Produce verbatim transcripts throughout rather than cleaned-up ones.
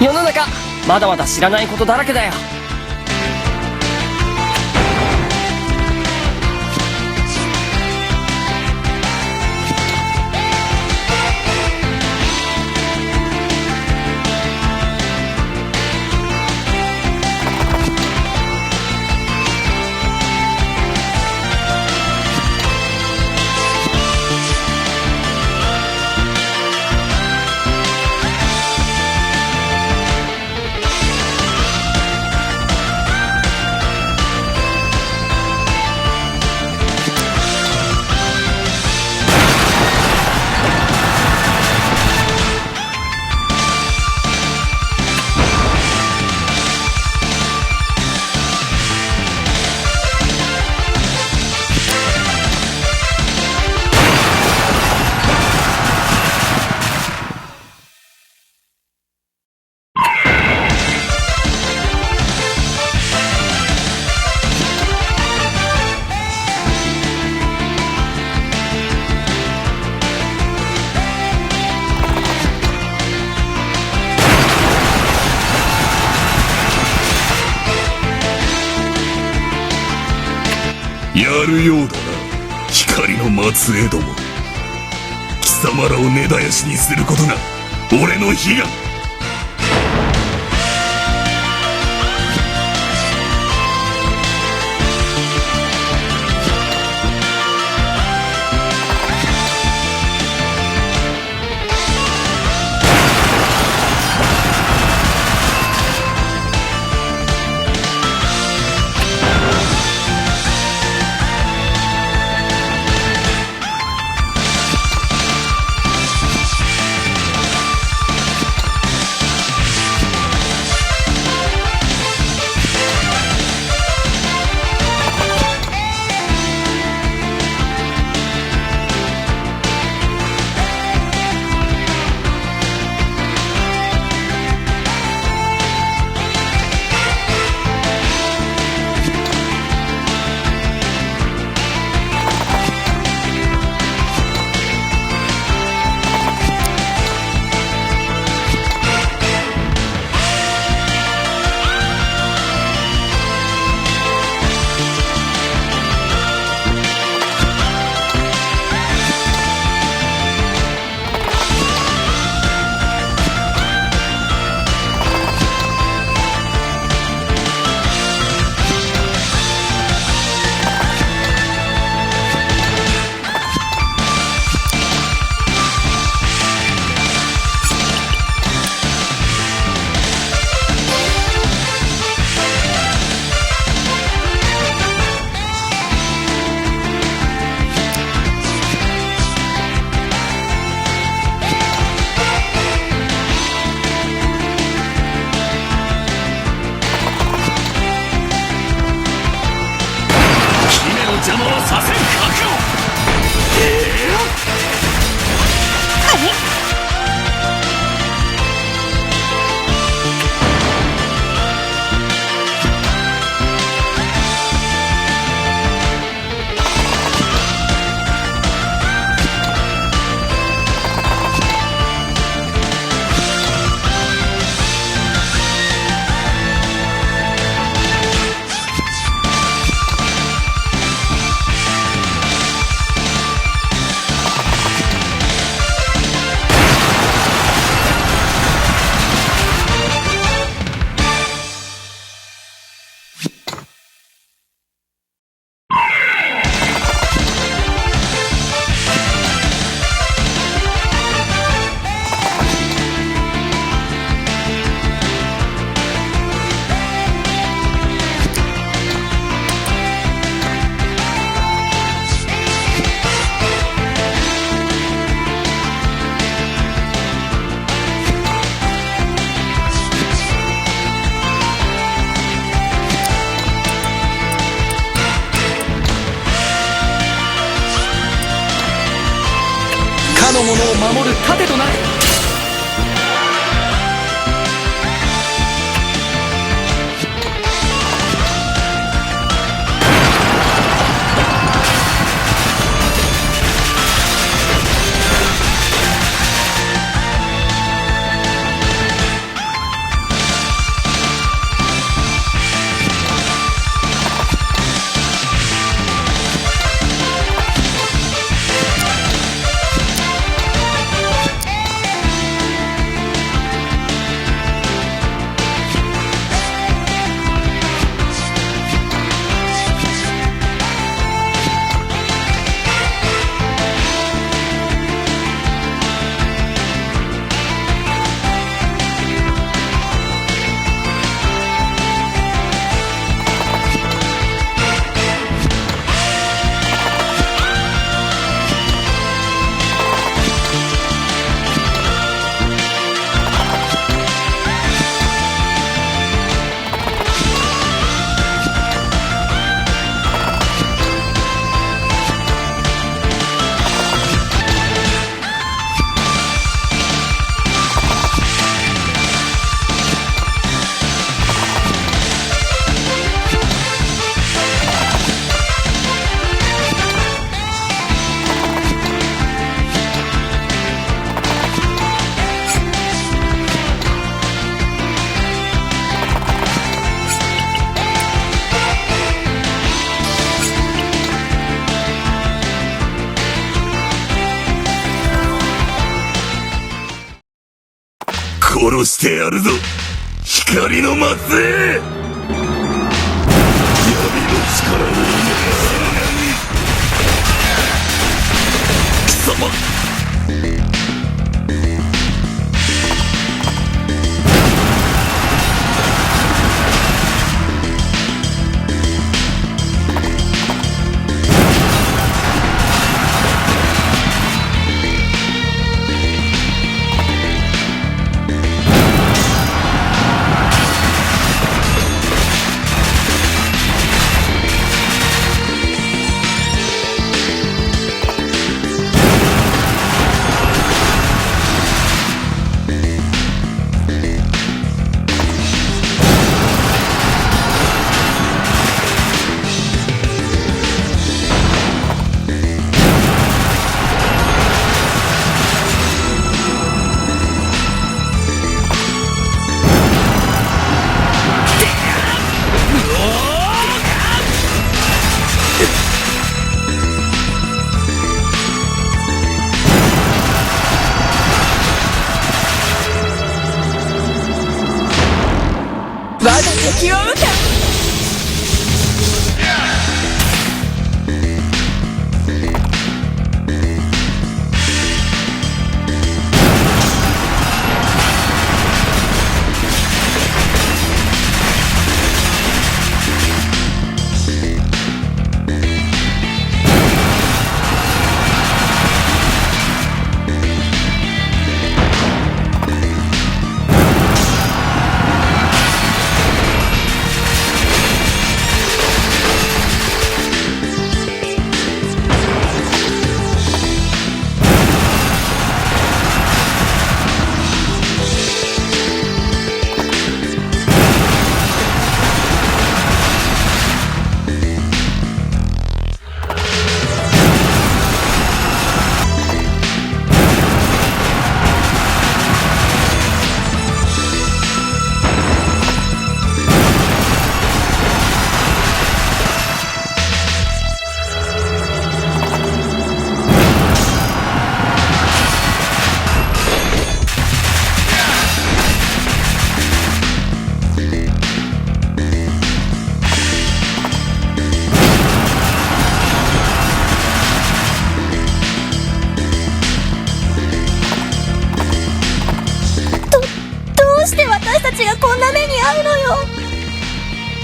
世の中、まだまだ知らないことだらけだよ。やるようだな、光の末裔ども。貴様らを根絶やしにすることが俺の悲願。姫の邪魔はさせん、覚悟。ええ。かの者を守る盾となれ。殺してやるぞ、光の末裔！ 我が敵を討て。 ど、どうして私たちがこんな目に遭うのよ。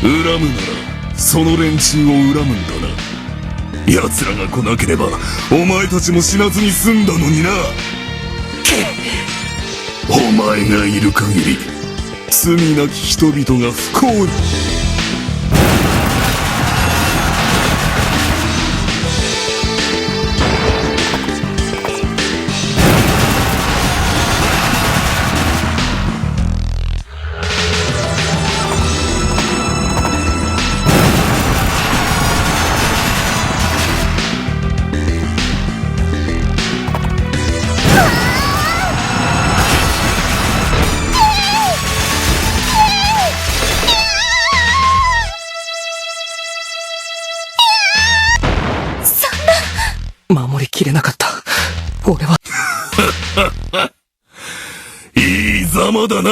恨むなら、その連中を恨むんだな。奴らが来なければ、お前たちも死なずに済んだのにな。お前がいる限り、罪なき人々が不幸に。 そんな。守りきれなかった。俺は。 いいざまだな。